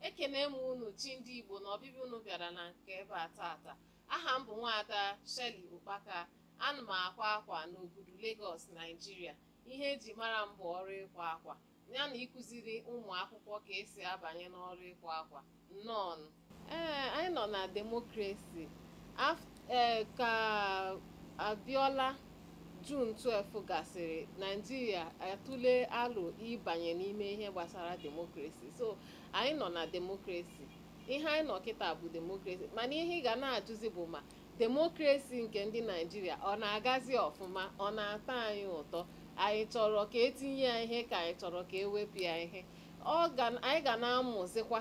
Ekene m unu chi ndị Igbo na ọbịbịa unu bịara na nke ebe a tata. Aha m bụ Nwaada Shirley Ukpaka. Ana m akwa akwa n'obodo Lagos, Nigeria. Ihe eji mara m bụ ọrụ ịkwa akwa, ya na ịkụziri ụmụ akwụkwọ ka esi abanye n'ọrụ ịkwa akwa. Nnọọ. Ee, anyị nọ na democracy. Ee, ka Abiola June 12 gasịrị, Naijiria atụle alo ịbanye n'ime ihe gbasara democracy. So anyị nọ na democracy. Ihe anyị nọ kịta bụ democracy, mana ihe ị ga na-ajụzi bụ ma democracy nke ndị Naijiria ọ na-agazi ọfụma, ọ na-atọ anyị ụtọ, anyị chọrọ ka etinye ya ihe ka anyị chọrọ ka ewepụ ya ihe. Anyị ga na-amụzikwa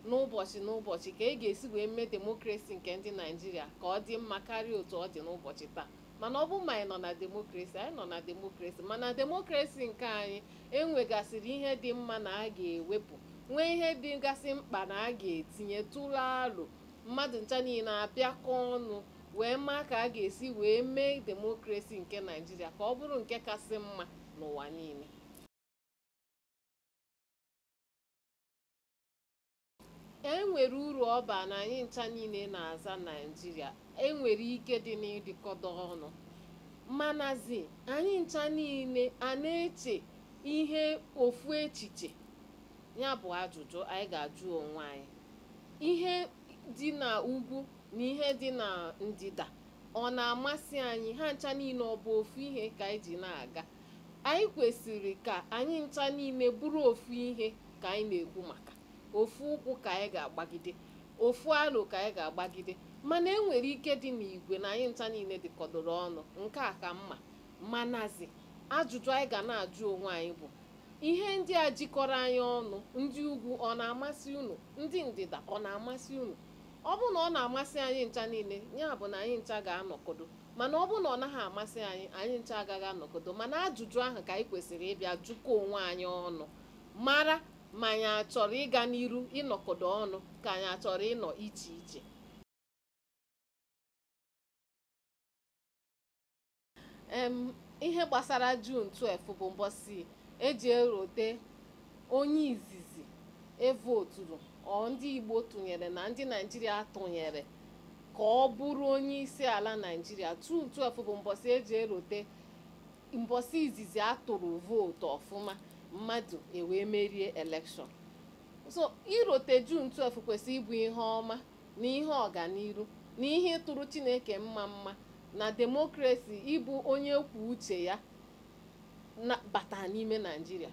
n'ụbọchị n'ụbọchị ka e ga-esi wee mee democracy nke ndị Naijiria ka ọ dị mma karịa otu ọ dị n'ụbọchị taa. Mana ọ bụ ma anyị nọ na democracy, anyị nọ na democracy, mana democracy nke anyị enwegasịrị ihe dị mma na a ga-ewepụ, nwee ihe dịgasị mkpa na a ga-etinye. Tụrụ alo mmadụ ncha niile abịakọ ọnụ wee maa ka a ga-esi wee mee democracy nke Naijiria ka ọ bụrụ nke kasị mma n'ụwa niile. E nwere uru ọ baa na anyị ncha niile na-aza Naijiria. E nwere ike dị n'ịdịkọdo ọnụ, manazi anyị ncha niile a na-eche ihe ofu echiche. Ya bụ ajụjụ anyị ga-ajụ onwe anyị: ihe dị na ugwu na ihe dị na ndịda ọ na-amasị anyị? Ha ncha niile ọ bụ ofu ihe ka anyị ji na-aga? Anyị kwesịrị ka anyị ncha niile bụrụ ofu ihe ka anyị na-ekwu, maka ofu ụkwụ ka anyị ga-agbagide, ofu alo ka anyị ga-agbagide. Mana e nwere ike dị n'igwe na anyị ncha niile dịkọdoro ọnụ, nke a ka mma. Manazi ajụjụ anyị ga na-ajụ onwe anyị bụ: ihe ndị a jikọrọ anyị ọnụ, ndị ugwu ọ na-amasị unu, ndị ndịda ọ na-amasị unu? Ọ bụ na ọ na-amasị anyị ncha niile, ya bụ na anyị ncha ga-anọkodo. Mana ọ bụ na ọ naghị amasị anyị, anyị ncha agaghị anọkodo. Mana ajụjụ ahụ ka anyị kwesịrị ịbịa jụkọ onwe anyị ọnụ, mara ma anyị achọrọ ịga n'iru ịnọkodo ọnụ ka anyị achọrọ ịnọ iche iche. Ihe gbasara June 12 bụ mbọsị eji erote onye izizi evoturu, ọ ndị Igbo tụnyere na ndị Naijiria tụnyere ka ọ bụrụ onye isi ala Naijiria. June 12 bụ mbọsị eji erote mbọsị izizi atụrụ vootu ọfụma, mmadụ ewee merie election. So irote June 12 kwesịrị ịbụ ihe ọma na ihe ọganiru na ihe tụrụ Chineke mma mma na democracy, ịbụ onye kwuo uche ya na bata n'ime Naijiria.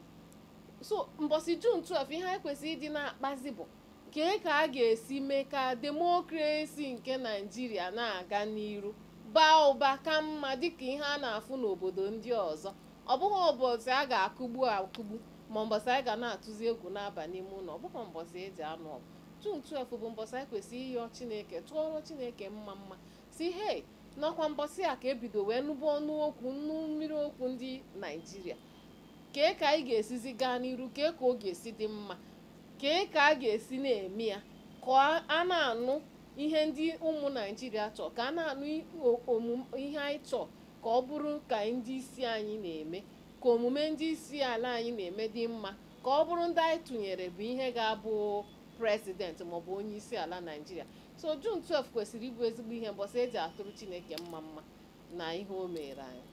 So mbọsị June 12, ihe anyị kwesịrị ịdị na-akpazi bụ kee ka a ga-esi mee ka democracy nke Naijiria na-aga n'iru, baa ụba, ka mma dịka ihe a na-afụ n'obodo ndị ọzọ. Ọ bụghị ụbọchị a ga-akụgbu akụgbu, ma mbọsị anyị ga na-atụzi egwu n'aba n'ime ụlọ. Ọ bụghị mbọsị eji anụ ọgụ. June 12 bụ mbọsị anyị kwesịrị ịyọ Chineke, tụọrọ Chineke mma mma, si hei, n'ọkwa mbọsị a ka ebido wee nụba ọnụ okwu nnu mmiri okwu ndị Naijiria. Kee ka anyị ga-esizi gaa n'iru, kee ka ọ ga-esi dị mma, kee ka a ga-esi na-eme ya ka a na-anụ ihe ndị ụmụ Naijiria chọọ, ka a na-anụ ihe anyị chọọ, ka ọ bụrụ ka ndị isi anyị na-eme, ka omume ndị isi ala anyị na-eme dị mma, ka ọ bụrụ ndị anyị tụnyere bụ ihe ga-abụ president maọbụ onye isi ala Naijiria. So June 12 kwesịrị ịbụ ezigbo ihe mbọsị eji atụrụ Chineke mma mma na ihe o mere anyị.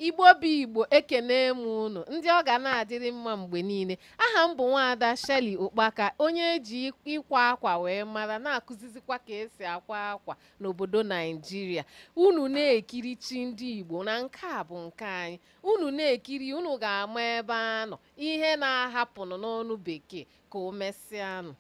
Igbo bụ Igbo, ekene m unu ndị ọ ga na-adịrị mma mgbe niile. Aha m bụ Nwaada Shirley Ukpaka, onye eji ịkwa akwa wee mara, na-akụzizikwa ka esi akwa akwa n'obodo Naijiria. Unu na-ekiri chi ndị Igbo na nke a bụ nke anyị. Unu na-ekiri, unu ga-ama ebe a nọ ihe na-ahapụnụ n'ọnụ bekee. Ka o mesịanụ.